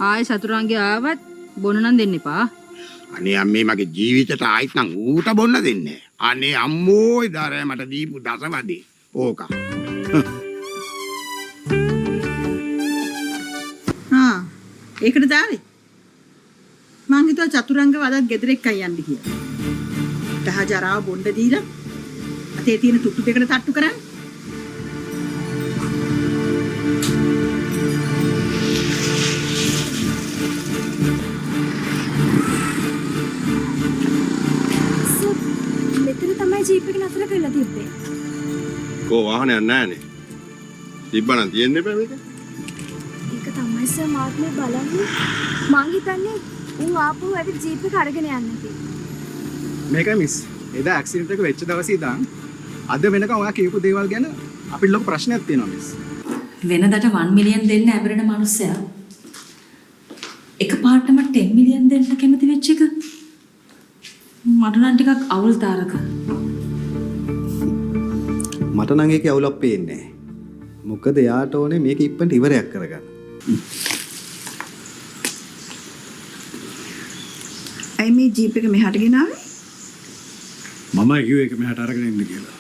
ආයේ චතුරංගේ ආවත් බොන්න නම් දෙන්න එපා. අනේ අම්මේ, මගේ ජීවිතේට ආයිත් නම් ඌට බොන්න දෙන්නේ නෑ. අනේ අම්මෝ, එදා රෑ මට දීපු දසවදේ ඕක. හා, ඒකට දාවේ. මං හිතුවා චතුරංගව අදත් ගෙදර එක්කන් යන්න කියලා. දහ ජරාව බොණ්ඩ දීලා අතේ තියෙන තුට්ටු දෙකට තට්ටු කරන්න. සර්, මෙතන තමයි ජීප් එක නතර කරලා තිබ්බේ. කෝ, වාහනයක් නැහනේ. තිබ්බනම් තියෙන්න එපා මේක. ඒක තමයි සර් මාත් මේ බලන්නේ. මං හිතන්නේ උන් ආපහු ඇවිත් ජීප් එක අරගෙන යන්න කියලා. මේකයි මිස්, එදා ඇක්සිඩන්ට් එක වෙච්ච දවසේ ඉඳන් අද වෙනකන් ඔයා කියපු දේවල් ගැන අපිට ලොකු ප්‍රශ්නයක් තියෙනවා මිස්. වෙනදට 1 මිලියන් දෙන්න ඇබරෙන මනුස්සයා එකපාරටම 10 මිලියන් දෙන්න කැමති වෙච්ච එක මට නම් ටිකක් අවුල් තාරක. මට නම් ඒකේ අවුලක් පේන්නේ නැහැ. මොකද එයාට ඕනේ මේක ඉක්මනට ඉවරයක් කරගන්න. ඇයි මේ ජීප් එක මෙහාට ගෙනාවේ? මමයි කිව්වේ ඒක මෙහාට අරගෙන ඉන්න කියලා.